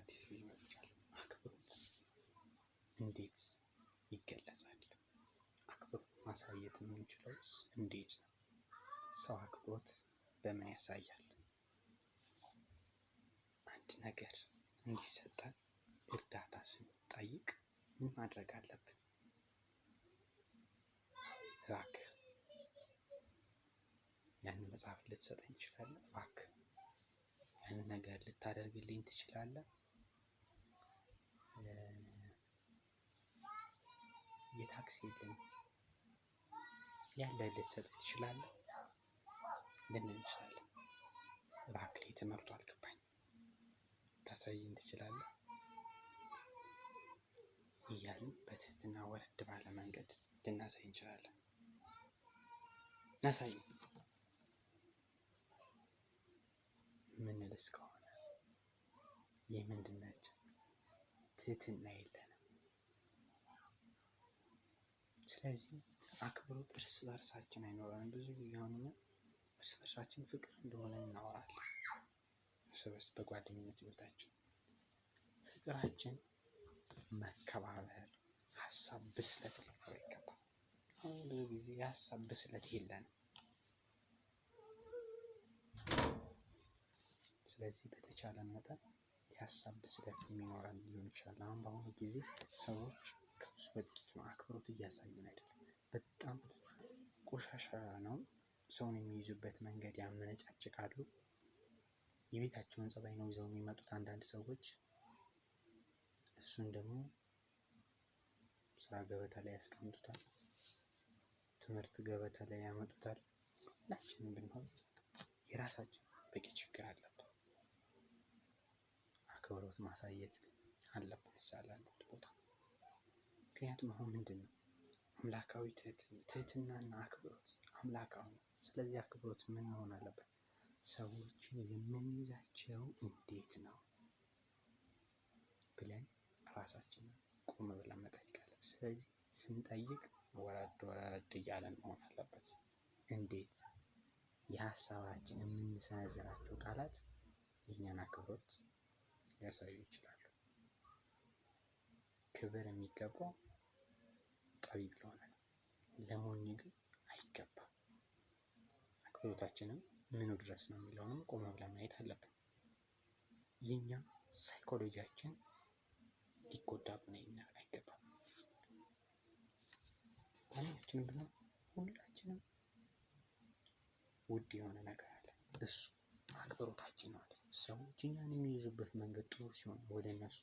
አዲስ ቪዲዮ መጥቻለሁ። አክብሮት እንዴት ይገለጻል? አክብሮት ማሳየት የምንችለውስ እንዴት ነው? ሰው አክብሮት በምን ያሳያል? አንድ ነገር እንዲሰጠን እርዳታ ስንጠይቅ ምን ማድረግ አለብን? እባክህ ያንን መጽሐፍ ልትሰጠኝ ትችላለህ? እባክህ ያንን ነገር ልታደርግልኝ ትችላለህ? የታክሲ የለኝም፣ ያለህን ልትሰጠኝ ትችላለህ? ልንል እንችላለን። እባክህ ትምህርቱ አልገባኝም፣ ልታሳየኝ ትችላለህ? እያልን በትህትና ወረድ ባለ መንገድ ልናሳይ እንችላለን። እናሳይ ምንልስ ከሆነ ይህ ምንድን ናቸው? ትህትና የለንም። ስለዚህ አክብሮት እርስ በእርሳችን አይኖረንም። ብዙ ጊዜ አሁን እኛ እርስ በእርሳችን ፍቅር እንደሆነ እናወራለን። እርስ በርስ በጓደኝነት ህይወታችን ፍቅራችን መከባበር፣ ሀሳብ ብስለት ሊኖረው ይገባል። አሁን ብዙ ጊዜ የሀሳብ ብስለት የለንም። ስለዚህ በተቻለ መጠን የሀሳብ ብስለት የሚኖረን ሊሆን ይችላል። አሁን በአሁኑ ጊዜ ሰዎች ከብዙ በጥቂቱ ነው አክብሮት እያሳዩን አይደለም። በጣም ቆሻሻ ነው። ሰውን የሚይዙበት መንገድ ያመነጫጭቃሉ። የቤታቸውን ጸባይ ነው ይዘው የሚመጡት አንዳንድ ሰዎች። እሱን ደግሞ ስራ ገበታ ላይ ያስቀምጡታል፣ ትምህርት ገበታ ላይ ያመጡታል። ሁላችንም ብንሆን የራሳችን በቂ ችግር አለብን። አክብሮት ማሳየት አለብን እዛ ላሉት ቦታ። ምክንያቱም አሁን ምንድን ነው አምላካዊ ትህትናና አክብሮት አምላካዊ ነው። ስለዚህ አክብሮት ምን መሆን አለበት? ሰዎችን የምንይዛቸው እንዴት ነው ብለን ራሳችንን ቆም ብለን መጠየቅ አለብን። ስለዚህ ስንጠይቅ ወረድ ወረድ እያለን መሆን አለበት። እንዴት የሀሳባችን የምንሰነዝራቸው ቃላት የእኛን አክብሮት ሊያሳዩ ይችላሉ። ክብር የሚገባው ጠቢብ ለሆነ ነው፣ ለሞኝ ግን አይገባም። አክብሮታችንም ምኑ ድረስ ነው የሚለውንም ቆም ብለን ማየት አለብን። የኛ ሳይኮሎጂያችን ሊጎዳብን አይገባም። ማንኛችንም ብንሆን ሁላችንም ውድ የሆነ ነገር አለ። እሱ አክብሮታችን ነው። ሰዎች እኛን የሚይዙበት መንገድ ጥሩ ሲሆን ወደ እነሱ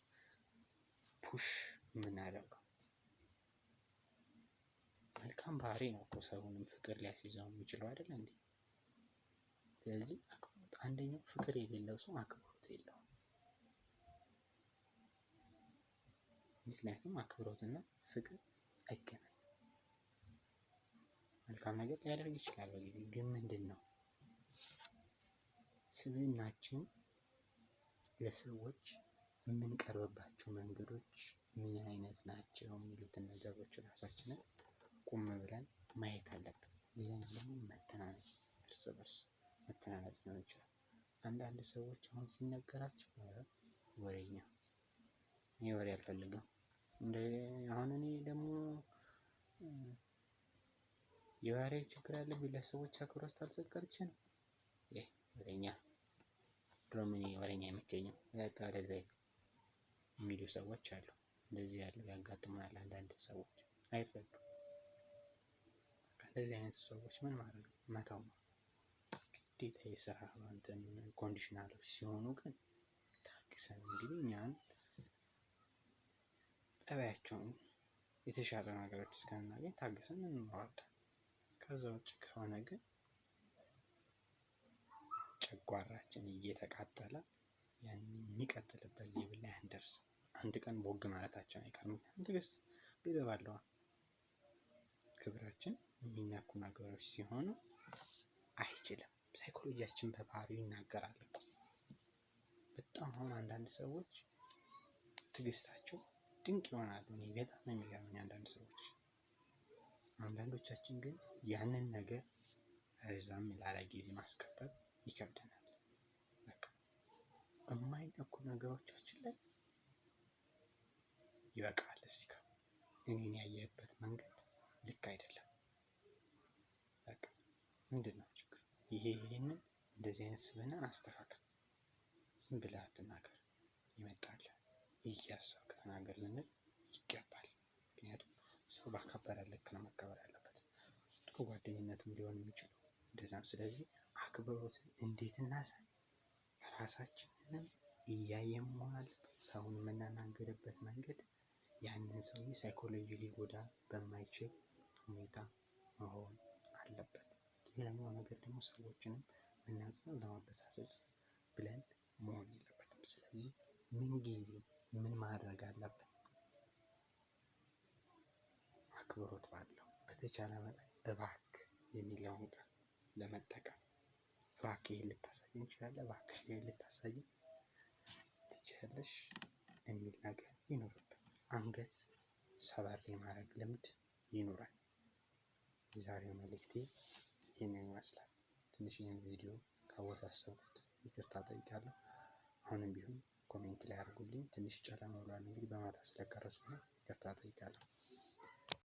ፑሽ የምናደርገው መልካም ባህሪ ነው እኮ ሰውንም ፍቅር ሊያስይዘው የሚችለው አይደል እንዴ? ስለዚህ አክብሮት አንደኛው ፍቅር የሌለው ሰው አክብሮት የለውም። ምክንያቱም አክብሮትና ፍቅር አይገናኝም። መልካም ነገር ሊያደርግ ይችላል በጊዜ ግን ምንድን ነው ስብዕናችን ለሰዎች የምንቀርብባቸው መንገዶች ምን አይነት ናቸው የሚሉትን ነገሮች ራሳችንን ቆም ብለን ማየት አለብን። ሌላኛው ደግሞ መተናነጽ፣ እርስ በርስ መተናነጽ ሊሆን ይችላል። አንዳንድ ሰዎች አሁን ሲነገራቸው ወሬኛ፣ እኔ ወሬ አልፈልግም፣ እንደ አሁን እኔ ደግሞ የወሬ ችግር አለብኝ ለሰዎች አክብሮት ሳልሰጥ ቀርቼ ነው። ይህ ወሬኛ፣ ድሮም እኔ ወሬኛ አይመቸኝም ወደዛ የሚሉ ሰዎች አሉ። እንደዚህ ያሉ ያጋጥሙናል። አንዳንድ ሰዎች አይረዱም። እንደዚህ አይነት ሰዎች ምን ማድረግ ነው? መተው ነው ግዴታ። የስራ እንትን conditional ኦች ሲሆኑ ግን ታግሰን እንግዲህ እኛን ጠባያቸውን የተሻለ ነገሮች እስከምናገኝ ታግሰን እንኖራለን። ከዛ ውጭ ከሆነ ግን ጨጓራችን እየተቃጠለ ያን የሚቀጥልበት level ላይ አንደርስም። አንድ ቀን ቦግ ማለታችን አይቀርም። ምክንያቱም ትዕግስት ገደብ አለዋ። ክብራችን የሚነኩ ነገሮች ሲሆኑ አይችልም። ሳይኮሎጂያችን በባህሪው ይናገራል እኮ። በጣም አሁን አንዳንድ ሰዎች ትዕግስታቸው ድንቅ ይሆናሉ። እኔ በጣም ነው የሚገርመኝ አንዳንድ ሰዎች። አንዳንዶቻችን ግን ያንን ነገር ረዘም ላለ ጊዜ ማስቀጠል ይከብደናል። በቃ የማይነኩ ነገሮቻችን ላይ ይበቃል፣ እዚህ ጋር እኔን ያየህበት መንገድ ልክ አይደለም። በቃ ምንድን ነው ችግሩ? ይሄንን እንደዚህ አይነት ስብዕናን አስተካክል። ዝም ብለህ አትናገር፣ ይመጣልህ እያሰብክ ተናገር ልንል ይገባል። ምክንያቱም ሰው ባከበረ ልክ ነው መከበር ያለበት። ጥሩ ጓደኝነትም ሊሆን የሚችለው እንደዛ ነው። ስለዚህ አክብሮትን እንዴት እናሳይ? ራሳችንንም እያየን መሆን አለበት። ሰውን የምናናገርበት መንገድ ያንን ሰውዬ ሳይኮሎጂ ሊጎዳ በማይችል ሁኔታ መሆን አለበት። ሌላኛው ነገር ደግሞ ሰዎችንም የምናዝነው ለማበሳጨት ብለን መሆን የለበትም። ስለዚህ ምን ጊዜ ምን ማድረግ አለብን? አክብሮት ባለው በተቻለ መጠን እባክህ የሚለውን ቃል ለመጠቀም፣ እባክህ ይሄን ልታሳየኝ ትችላለህ፣ እባክሽ ይሄን ልታሳየኝ ትችያለሽ የሚል ነገር ይኖርብን። አንገት ሰበር የማድረግ ልምድ ይኑረን። የዛሬው መልእክቴ ይህንን ይመስላል። ትንሽ ይህን ቪዲዮ ካወሳሰብኩት ይቅርታ ጠይቃለሁ። አሁንም ቢሆን comment ላይ አድርጉልኝ። ትንሽ ጨለማ ብሏል፣ እንግዲህ በማታ ስለቀረጽኩ ነው። ይቅርታ ጠይቃለሁ።